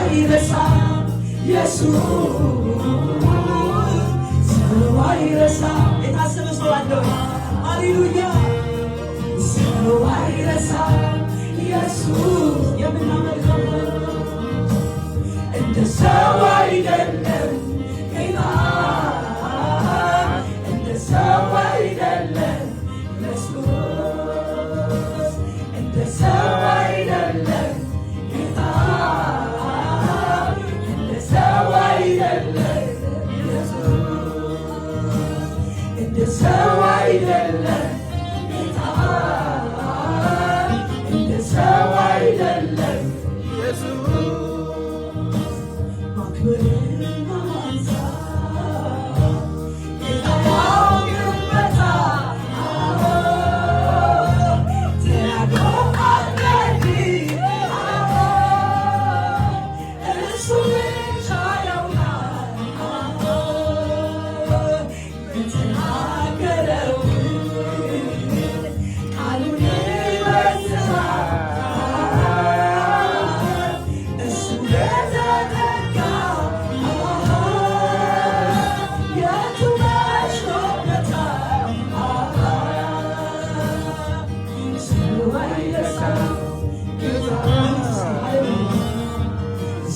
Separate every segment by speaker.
Speaker 1: አይረሳም ኢየሱስ፣ ሰው አይረሳም። የታሰበ ሰው አለ ወይ? ሃሌሉያ። ሰው አይረሳም ኢየሱስ የምናመልከው። እንደ ሰው አይደለም ጌታ፣ እንደ ሰው አይደለም ኢየሱስ፣ እንደ ሰው አይደለም ጌታ፣ እንደ ሰው አይደለም ኢየሱስ፣ እንደ ሰው አይደለም ጌታ፣ እንደ ሰው አይደለም ኢየሱስ። ማክበርና ማንሳት ጌታ ያውቅበታል። ተናግሮ አድራጊ እሱ ብቻ ያውቃል። የተናገረውን ቃሉን ይፈጽማል። እሱ ለተጠጋ የቱ መሽቶበታል? ሰው አይረሳም ጌታ፣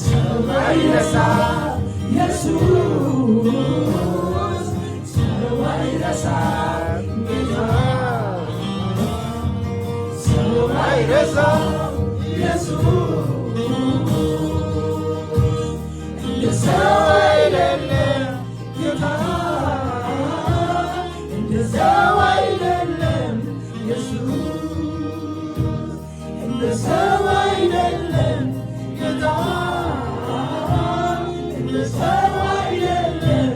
Speaker 1: ሰው አይረሳም ኢየሱስ፣ ሰው አይረሳም ጌታ፣ ሰው አይረሳም ኢየሱስ። እንደ ሰው አይደለም ጌታ፣ እንደ ሰው አይደለም ኢየሱስ፣ እንደ ሰው አይደለም ጌታ፣ እንደ ሰው አይደለም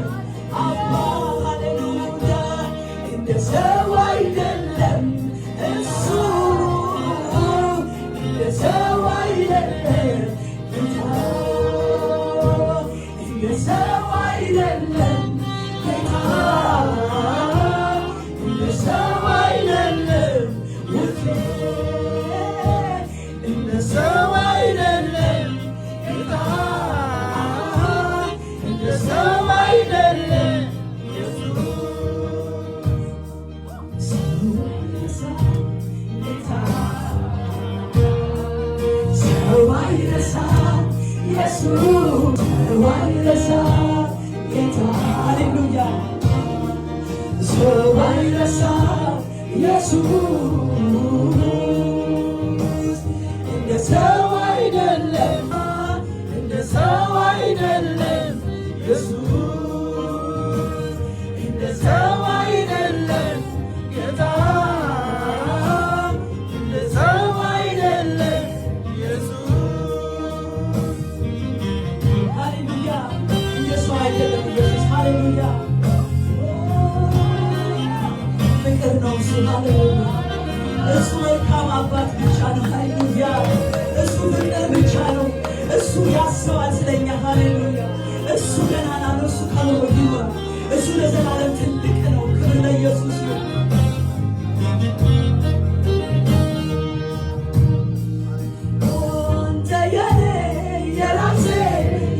Speaker 1: አባ። ሃሌሉያ። እንደ ሰው አይደለም እሱ፣ እንደ ሰው አይደለም ጌታ፣ እንደ ሰው አይደለም ጌታ፣ እንደ ሰው አይደለም ውዴ፣ እንደ ሰው አይደለም ጌታ፣ እንደ ሰው አይደለም ኢየሱስ። ሰው አይረሳም ጌታ፣ ሰው አይረሳም ኢየሱስ፣ ሰው አይረሳም ጌታ። ሃሌሉያ። ሰው አይረሳም ኢየሱስ፣ እንደ ሰው አይደለም፣ እንደ ሰው አይደለም ኢየሱስ፣ እንደ ሰው አይደለም ጌታ፣ እንደ ሰው አይደለም ኢየሱስ። ሃሌሉያ። እንደ ሰው አይደለም ኢየሱስ። ሃሌሉያ። ፍቅር ነው እሱ። ሃሌሉያ። እሱ መልካም አባት ብቻ ነው። ሃሌሉያ። እሱ ፍቅር ብቻ ነው። እሱ ያስባል ስለኛ። ሃሌሉያ። እሱ ገናና ነው። እሱ ከብሮ ይኖራል። እሱ ለዘላለም ትልቅ ነው። ክብር ለኢየሱስ ይሁን። አንተ የኔ፣ የራሴ፣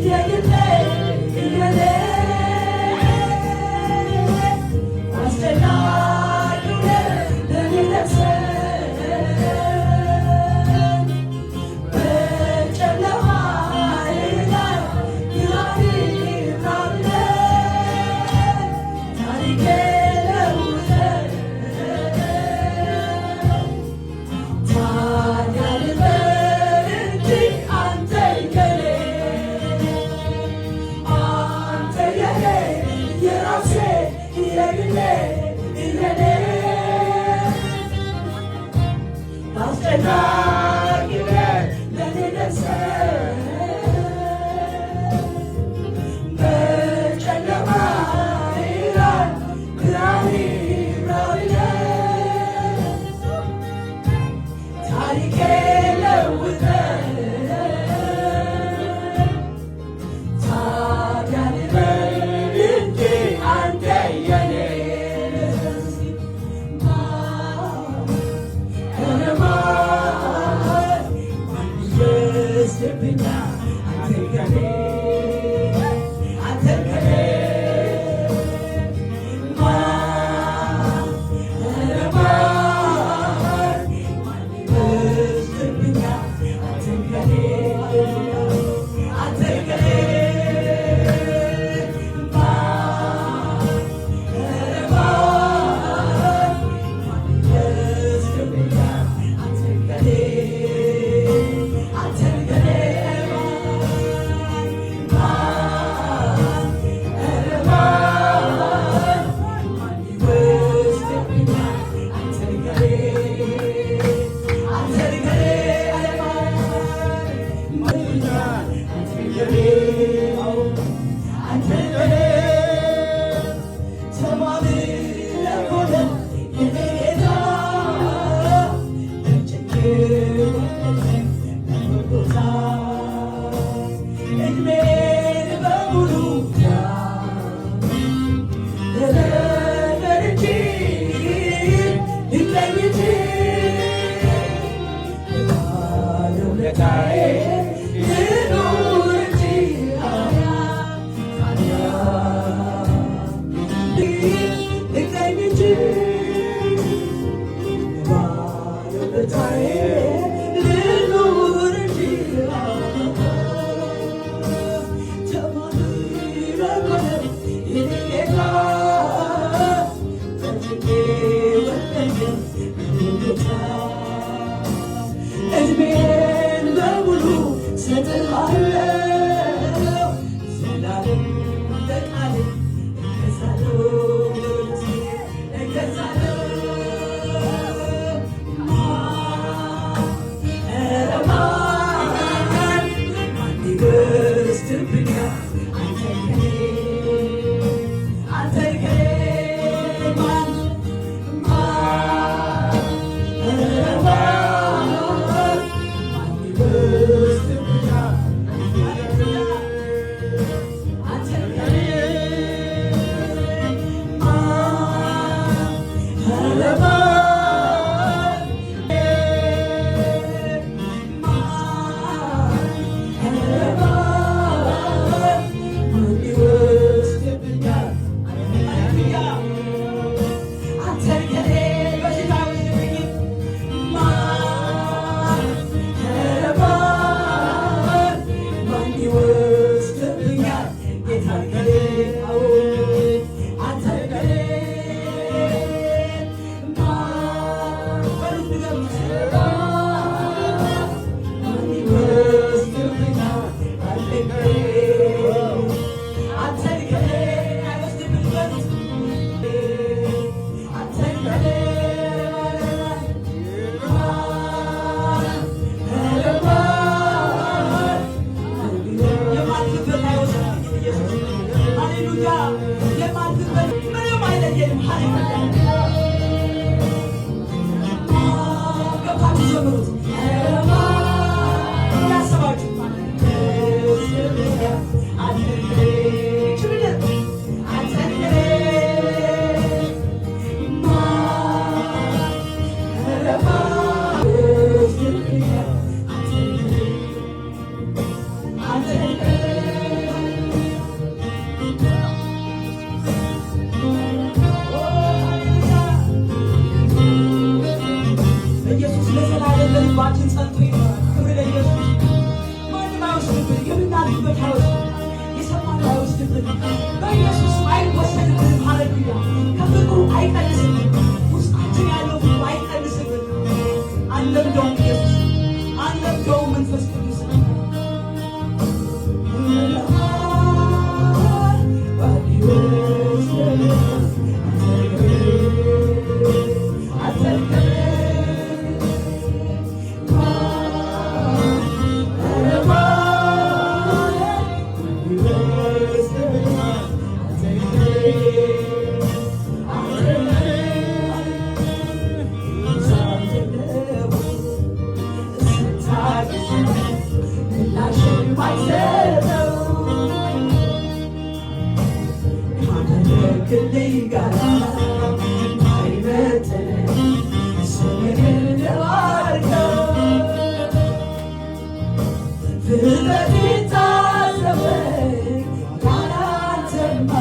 Speaker 1: የግሌ፣ የኔ አስጨናቂው ነህ ለኔ ደርሰህ፣ በጨለማዬ ላይ ብርሃን ይብራ ብለህ ታሪኬን ለውጠህ ከኔ አንተ ከኔ ተማምነህ ሆነ የኔ ጌታ በጭንቅ ወደቀኝ በጎልጎታ እድሜን በሙሉ ልዘምር እንጂ ልቀኝ እንጂ ባለውለታዬ ልኑር እንጂ ታዲያ ልቀኝ እንጂ ባለውለታዬ ልኑር እንጂ ተማምነህ ሆነ የኔ ጌታ በጭንቄ ወደቀኝ በጎልጎታ እድሜን በሙሉ ሰጥሃለሁ ዘላለም ለቃልህ እገዛለሁ እገዛለሁ ኧረ ማን ማን ይወስድብኛል አንተን ከኔ አንተን ከኔ ማን ማን ኧረ ማን ማን ይወስድብኛል አንተን ከኔ ማን ኧረ ማን ማን ኧረ ማን ማን ይወስድብኛል ሃሌሉያ አንተን ከኔ በሽታ አይወስድብኝም ማን ኧረ ማን ማን ይወስድብኛል ጌታን ከኔ አዎ አንተን ከኔ ማን በሉት ንገሩት ማን ይወስድብኛል አንተን ከኔ አንተን ከኔ አይወስድብኝ በሉት አንተን ከኔ ማን ኧረ ማን የማልፍበት አይወስድብኝም ኢየሱስ ሃሌሉያ የማልፍበት ምንም አይለየንም ሃሌሉያ ገብታችሁ ዘምሩት ኧረ ማን እያሰባችሁ አንተን ከኔ ችምድር አንተን ከኔ ማን ኧረ ማን ይወስድብኛል አንተን ከኔ አንተን ከኔ ኦ ሃሌሉያ ኢየሱስ ለዘላለም በልባችን ጸንቶ ይኖራል። ክብር ለኢየሱስ። ማንም አይወስድብን፣ የምናልፍበት አይወስድብን፣ የሰማነው አይወስድብን። በኢየሱስ አይወሰድብንም። ሃሌሉያ። ከፍቅሩ አይቀንስብን። ውስጣችን ያለው ፍቅሩ አይቀንስብን። አንለምደውም፣ ኢየሱስ አንለምደውም፣ መንፈስ ቅዱስ አንተን ከኔ ካደረግልኝ ጋር አይመጥንም ስምህን ልባርከው ፍጥረት ይታዘበኝ ያላንተማ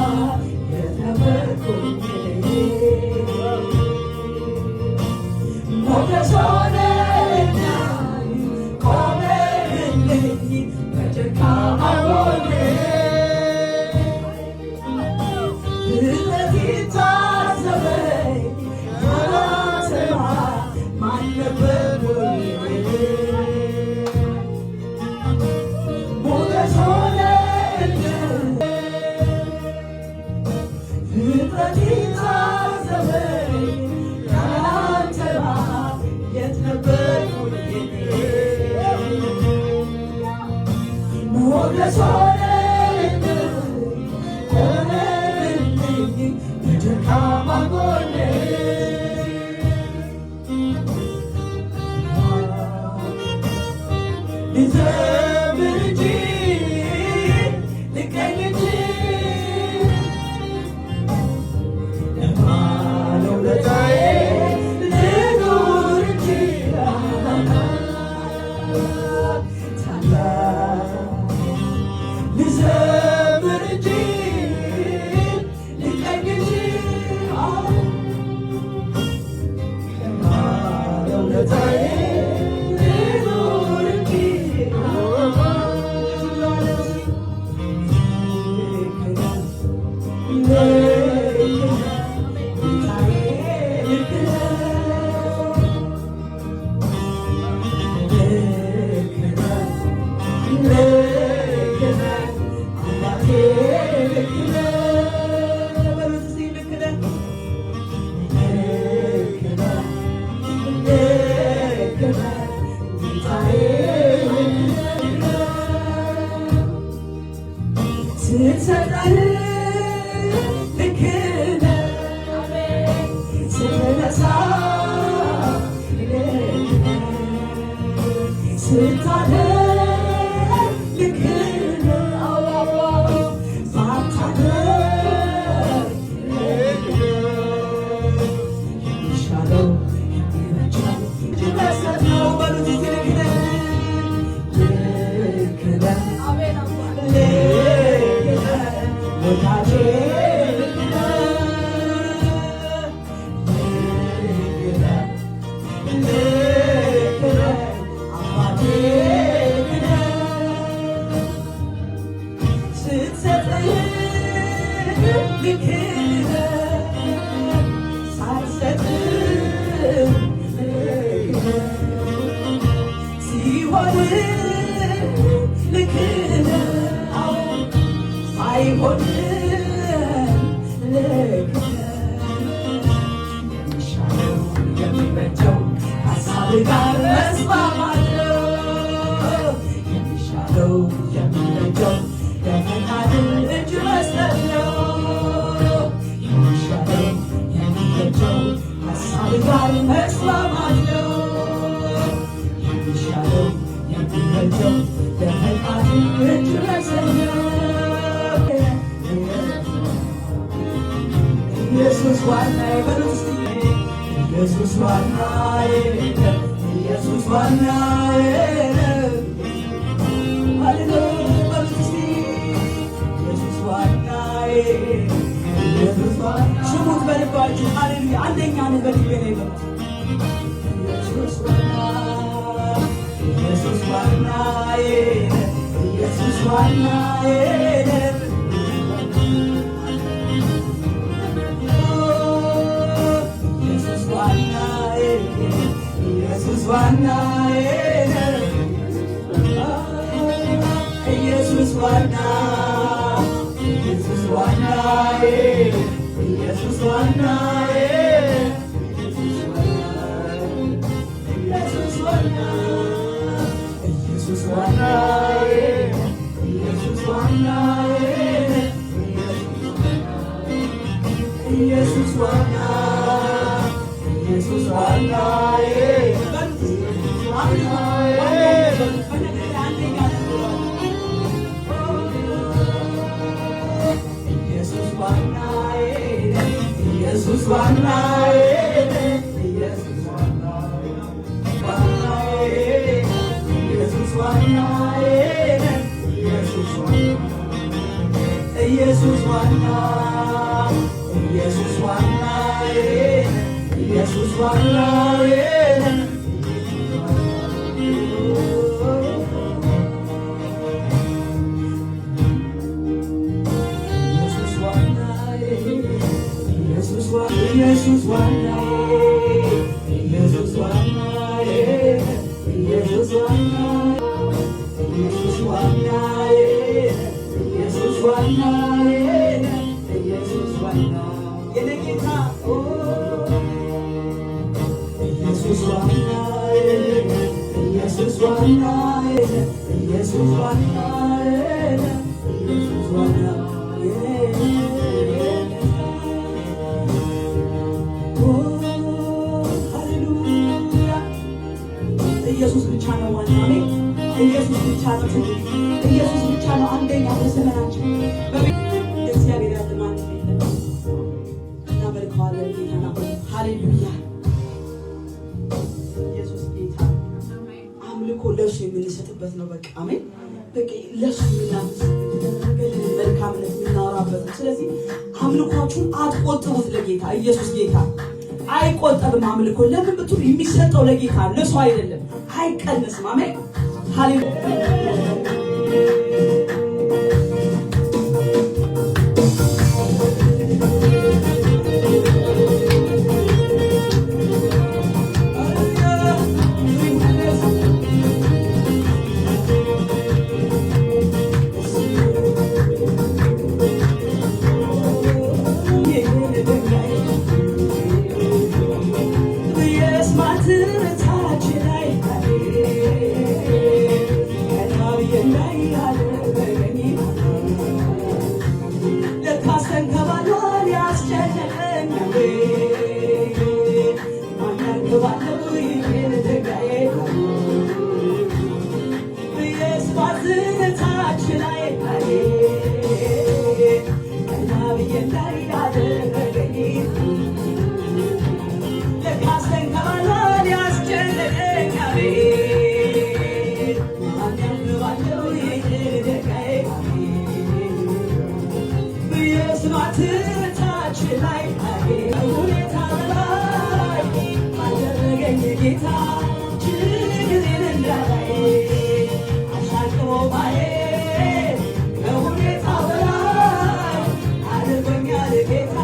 Speaker 1: የት ነበርኩኝ? ሞገስ ሆነህልኝ ቆመህልኝ በደካማ ጎኔ ፍጥረት ይታዘበኝ ያላንተማ ማን ነበርኩኝ? ሞገስ ሆነህልኝ ፍጥረት ይታዘበኝ ያላንተማ የት ነበርኩኝ? ሞገስ ሞገስ ሆነልኝ ሆነልኝ በደካማ ጎኔ። ልዘምር እንጂ፣ ልቀኝ እንጂ፣ ለባለውለታዬ ልኑር እንጂ። ታላቅ ልዘምር እንጂ፣ ልቀኝ እንጂ፣ ለባለውለታዬ ልኑር እንጂ። ልክ ነህ፣ ልክ ነህ ጌታዬ፣ ልክ ነህ፣ ልክ ነህ፣ ልክ ነህ አባቴ፣ ልክ ነህ በሉት እስኪ። ልክ ነህ፣ ልክ ነህ፣ ልክ ነህ ጌታዬ፣ ልክ ነህ። ስትሰጠን ልክ ነህ፣ ስትነሳ ልክ ነህ፣ ስታደርግ ልክ ነህ፣ ባታደርግ ልክ ነህ። የሚሻለው የሚበጃው መስጠት ነው በሉት እስኪ። ልክ ነህ፣ ልክ ነህ፣ ልክ ነህ ወዳጄ፣ ልክ ነህ፣ ልክ ነህ፣ ልክ ነህ አባቴ፣ ልክ ነህ። ስትሰጥ ልክ ነህ፣ ሳትሰጥ ልክ ነህ፣ ሲሆን ልክ ነህ፣ አዎ ሳይሆን ልክ ነህ። የሚሻለው የሚበጀው ሀሳብ ጋር መስማማት ነው። የሚሻለው የሚበጀው ለፈቃድ እጅ መስጠት ነው። የሚሻለው የሚበጀው ሀሳብ ጋር መስማማት ነው። የሚሻለው የሚበጀው ለፈቃድ እጅ መስጠት ነው። ኢየሱስ ዋናዬ በሉት እስቲ። ኢየሱስ ዋናዬ፣ ኢየሱስ ዋናዬ፣ ሃሌሉያ በሉት እስቲ። ኢየሱስ ዋናዬ፣ ኢየሱስ ዋና ስሙት በልባችሁ። ሃሌሉያ፣ አንደኛ ነህ በልቤ ላይ በሉት። ኢየሱስ ዋና፣ ኢየሱስ ዋናዬ፣ ኢየሱስ ዋናዬ፣ ኢየሱስ ዋናዬ፣ ኢየሱስ ዋናዬ፣ ኢየሱስ ዋና፣ ኢየሱስ ዋናዬ፣ ኢየሱስ ዋናዬ፣ ኢየሱስ ዋና፣ ኢየሱስ ዋናዬ፣ ኢየሱስ ዋናዬ፣ ኢየሱስ ዋና፣ ኢየሱስ ዋናዬ። በሉት፣ በነገር አንደኛ ነህ። ኢየሱስ ዋናዬ፣ ኢየሱስ ዋናዬ፣ ኢየሱስ ዋናዬ፣ ኢየሱስ ዋናዬ፣ ኢየሱስ ዋና፣ ኢየሱስ ዋና፣ ኢየሱስ ዋናዬ፣ ኢየሱስ ዋናዬ፣ ኢየሱስ ዋናዬ፣ ኢየሱስ ኢየሱስ ዋናዬ፣ ኢየሱስ ዋናዬ፣ ኢየሱስ ዋናዬ፣ ኢየሱስ ዋናዬ፣ ኢየሱስ ዋናዬ፣ ኢየሱስ ዋና የኔ ጌታ። ኢየሱስ ዋናዬ፣ ኢየሱስ ዋናዬ፣ ኢየሱስ ዋናዬ። በዘመናችን እግዚአብሔር ያለ ማንም የለም። እናመልከዋለን ጌታን አሁን። ሃሌሉያ! ኢየሱስ ጌታ። አምልኮ ለእሱ የምንሰጥበት ነው። በቃ አሜን። በቃ ለእሱ የምናመሰግንበት፣ መልካምነት የምናወራበት ነው። ስለዚህ አምልኳችሁን አትቆጥቡት ለጌታ። ኢየሱስ ጌታ። አይቆጠብም አምልኮ። ለምን ብትሉ የሚሰጠው ለጌታ፣ ለሰው አይደለም። አይቀንስም። አሜን፣ ሃሌሉያ። ጌታ ችግሬን እንዳላይ አሻቅቦ ማየት ከሁኔታ በላይ አድርጎኛል ጌታ።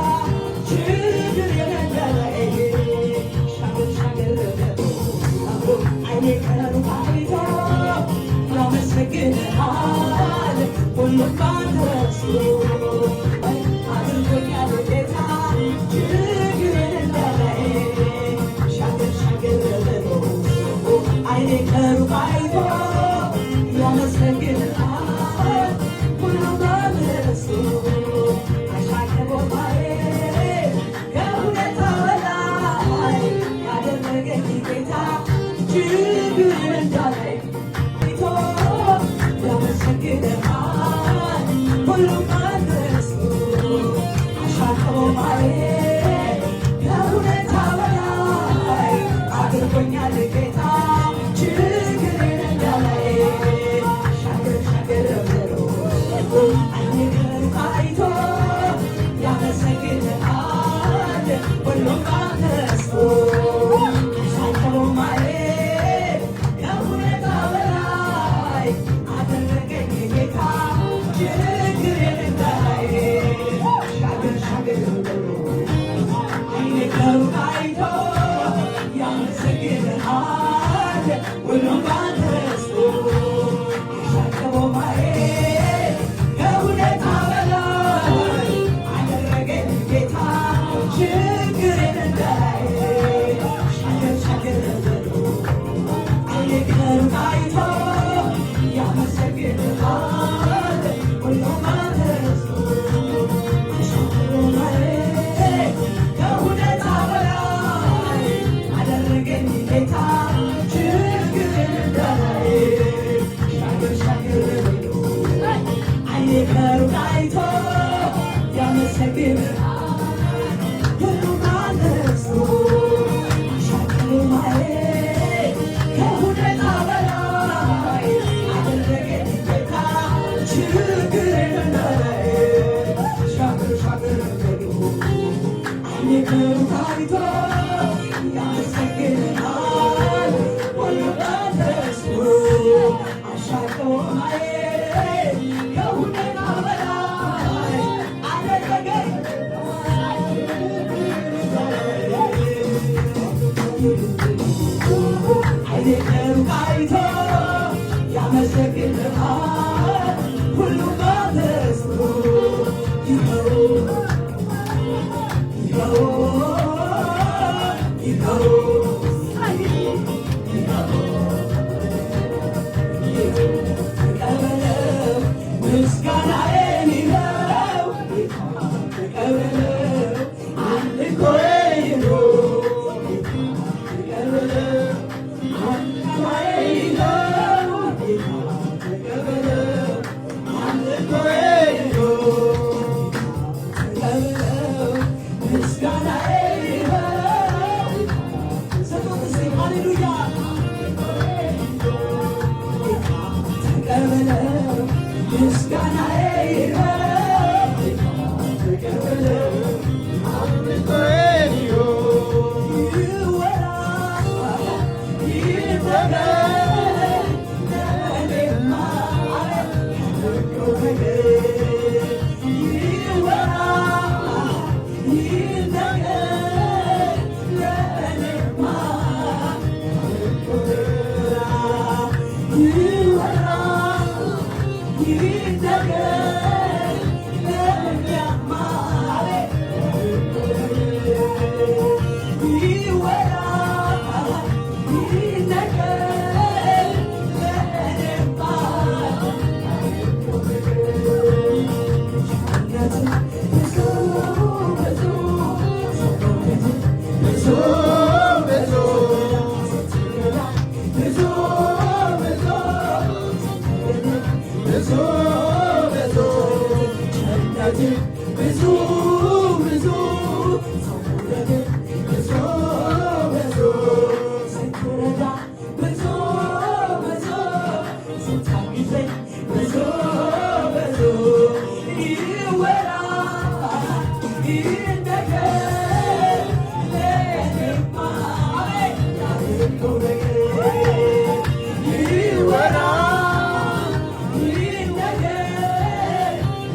Speaker 1: ችግሬን እንዳላይ ሻገር ሻገር አይኔ ከሩቅ አይቶ ያመሰግንሃል። ሁሉም ባንተ ረስቶ አድርጎኛል ጌታ። ችግሬን እንዳላይ ሻገር ሻገር ብሎ አይኔ ከሩቅ አይቶ ያመሰግንሃል። ሁሉም ባንተ ረስቶ አሻቅቦ ማየት ከሁኔታ በላይ ያደረገኝ ጌታ። ችግሬን እንዳላይ አይቶ ያመሰግንሃል። ሁሉም ባንተ ረስቶ አሻቅቦ ማየት ከሁኔታ በላይ አድርጎኛል ጌታ። ችግሬን እንዳላይ ሻገር ሻገር ብሎ አይኔ ከሩቅ አይቶ ያመሰግንሃል። ሁሉም ባንተ ረስቶ አሻቅቦ ማየት ከሁኔታ በላይ አደረገኝ ጌታ። ችግሬን እንዳላይ ሻገር ሻገር ብሎ አይኔ ከሩቅ አይቶ ያመሰግንሃል። ሁሉም ባንተ ረስቶ አሻቅቦ ማየት ከሁኔታ በላይ አደረገኝ ጌታ። ችግሬን እንዳላይ ሻገር ሻገር ብሎ አይኔ ከሩቅ አይቶ ያመሰግንሃል። ሁሉም ባንተ ረስቶ አሻቅቦ ማየት ከሁኔታ በላይ አደረገኝ ጌታ። ችግሬን እንዳላይ ሻገር ሻገር ብሎ አይኔ ከሩቅ አይቶ ያመሰግንሃል። ሁሉም ባንተ ረስቶ አሻቅቦ ማየት ከሁኔታ በላይ አደረገኝ ጌታ። ችግሬን እንዳላይ ሻገር ሻገር ብሎ አይኔ ከሩቅ አይቶ ያመሰግንሃል። ሁሉም ባንተ ረስቶ አሻቅቦ ማየት ከሁኔታ በላይ አደረገኝ። አይኔ ከሩቅ አይቶ ያመሰግንሃል። ሁሉም ባንተ ረስቶ ይኸው ይኸው ይኸው ይኸው ተቀበለው ምስጋናዬን ይኸው፣ ተቀበለው አምልኮዬን ይኸው፣ ተቀበለው አምልኮዬን ይኸው፣ ተቀበለው አምልኮዬን። ምስጋናዬ ይቅረብ ተቀበለው።
Speaker 2: አምልኮዬን ይሁን።
Speaker 1: ይወራ ይነገር ለእኔማ ያደረከው ነገር። ይወራ ይነገር ለእኔማ ያደረከው ነገር። ይወራ ይነገር ለእኔማ ያደረከው ነገር። ይወራ ይነገር ለእኔማ ያደረከው ነገር። ብዙ ብዙ
Speaker 2: ብዙ ብዙ
Speaker 1: ብዙ ብዙ
Speaker 2: ብዙ ብዙ
Speaker 1: ቸርነትህ ብዙ ብዙ
Speaker 2: ብዙ ብዙ
Speaker 1: ስትረዳ ብዙ ብዙ ስታግዘኝ ብዙ ብዙ ይወራ ይነገር ለእኔማ ያደረከው ነገር። ይወራ ይነገር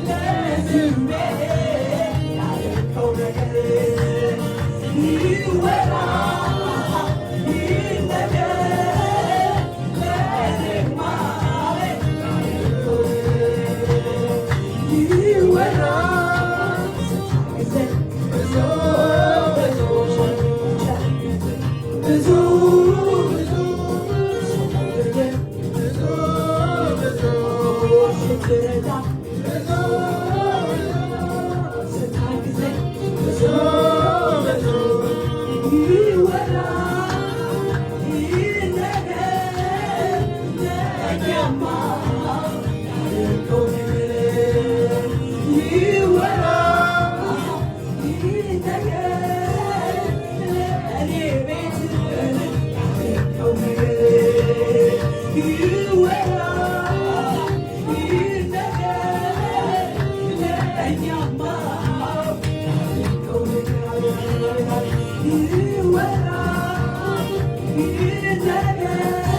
Speaker 1: ለዝሜ ያደረከው ነገር። ይወራ ይነገር ለእኔማ ያደረከው ነገር። ይወራ ስታግዘኝ
Speaker 2: ብዙ ብዙ
Speaker 1: ብዙ ብዙ
Speaker 2: ብዙ ብዙ
Speaker 1: ስትረዳ
Speaker 2: ብዙ
Speaker 1: ስታግዘኝ
Speaker 2: ብዙ ብዙ
Speaker 1: ይወራ ይነገር ለእኔማ ያደረከው ነገር። ይወራ ይነገር ለእኔ ቤት ያደረከው ነገር። ይወራ ይነገር ለእኛማ ያደረከው ነገር። ይወራ ይነገር